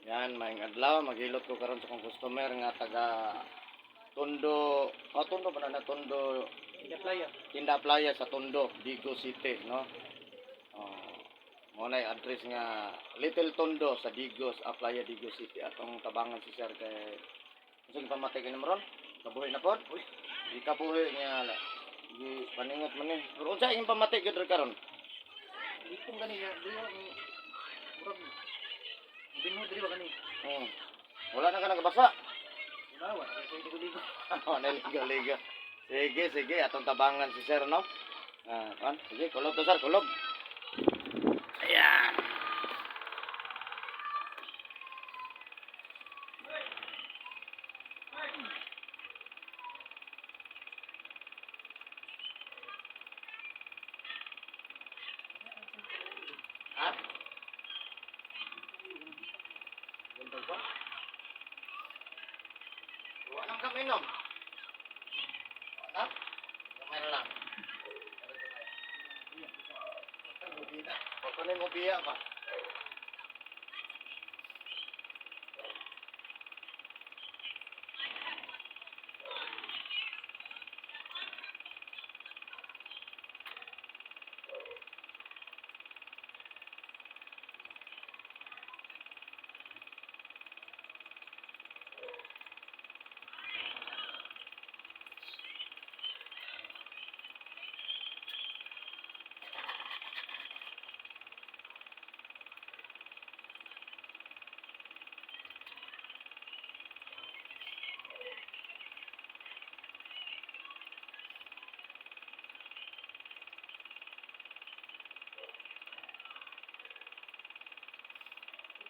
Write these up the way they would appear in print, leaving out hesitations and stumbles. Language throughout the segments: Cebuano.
Yan, maayong adlaw, maghilot ko karon sa akong customer nga taga Tondo, oh, Tondo ba na Tondo? Tinda Playa. Tinda Playa sa Tondo, Digos City, no? Oh, mo na yung address nga Little Tondo sa Digos, Aplaya, Digos City. Atong tabangan si sir kay unsay pamatay kini ron? Kabuhi na pod? Uy, di kabuhi nga di paningot man ni. Pero unsa imong pamatay gyud karon? Dito gani nga di ang murag binho diri ba gani? Wala na ka nagabasa. Wala, wala kay ligo-ligo. Wala ligo-ligo. Sige, sige, atong tabangan si sir, no? Ah, kan? Sige, kulob to, sir, kulob. Ayan. Ha? Ganda ba? Wala nang kami inom. Wala? Kamay na lang. Kunin mo biya pa.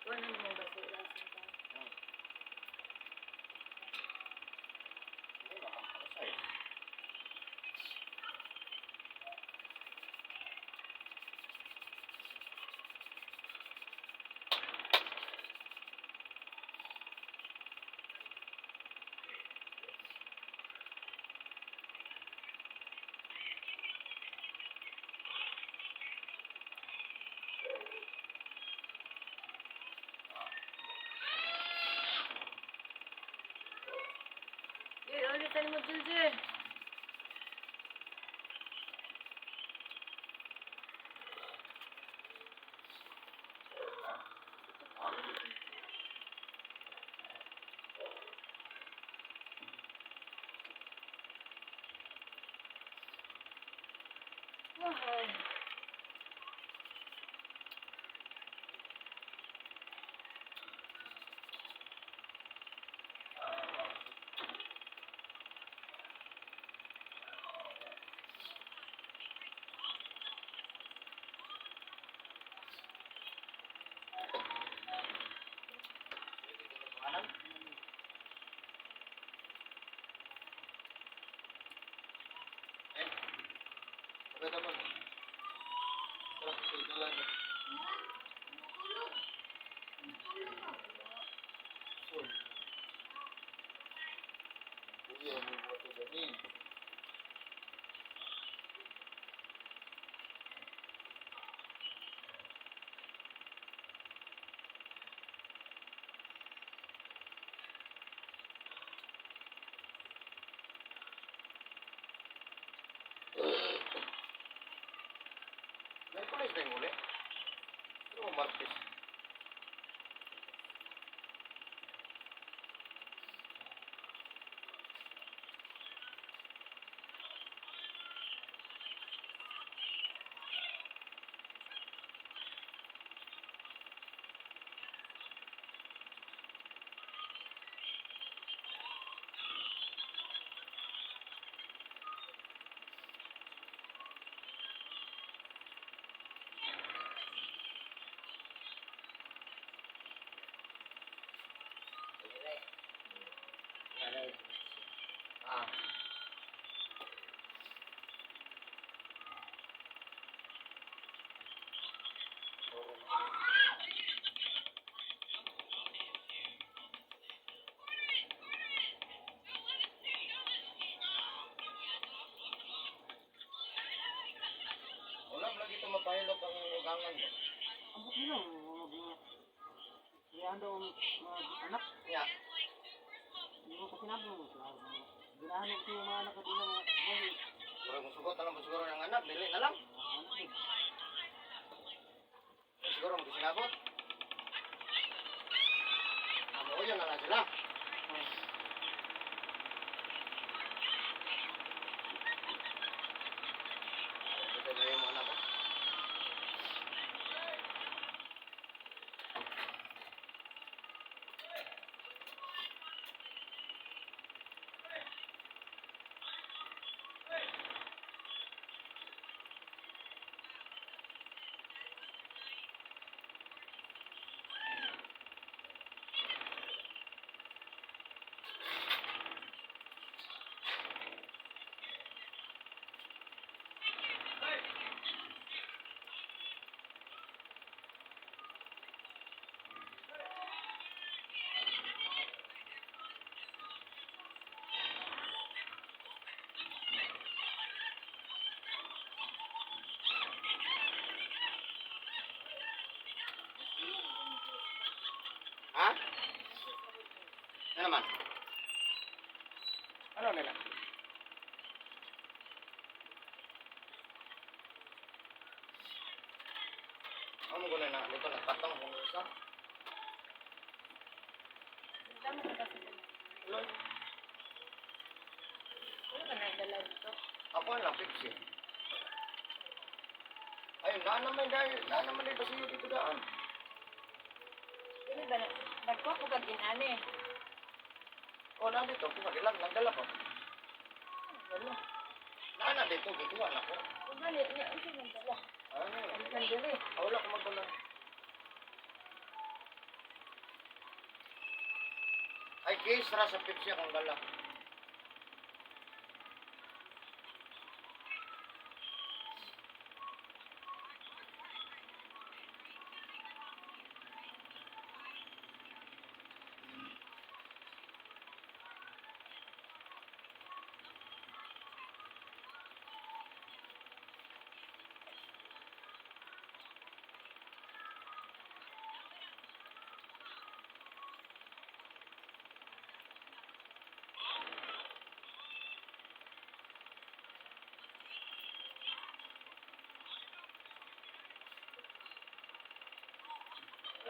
Ikaw na mo basura sa Eh, ulit mo, Juljul. Ay. May pulis na yung uli. Ano mo, Martes? Ah. Wala ba lagi ito mapahilot ang ugangan mo? Ambot nila mga. Iyan daw ang mga anak. Ya. Hindi mo kasi nabo. Ginahan ko yung mga anak ko din mga ay, Murag musugot na lang po siguro ng anak, dili na lang. anak eh. Siguro magsinabot. Amo yun na lang sila. Ito na yung mga anak ko. Ha? Ano naman? Ano nila? Ano mo na dito nagpatong kung isa? Tama ka kasi. Lol. Wala ka nagdala dito. Ako lang Pepsi. Ayun, naan naman dahil, naan naman dito sa iyo dito daan. Dili ba na? Nagkuha ko kag inani. O, naan dito, kuha dilang, nagdala ko. Wala. Naan na dito, gikuha na ko. Kung gani, niya, unsa man dala? Ano? Kan dili. Ah, wala ko magdala. Ay, case ra sa Pepsi akong dala.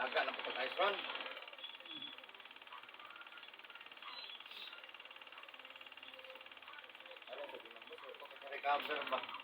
Laga na po pag-ice ron. Ano, sabi ng boss, ito, recover ba?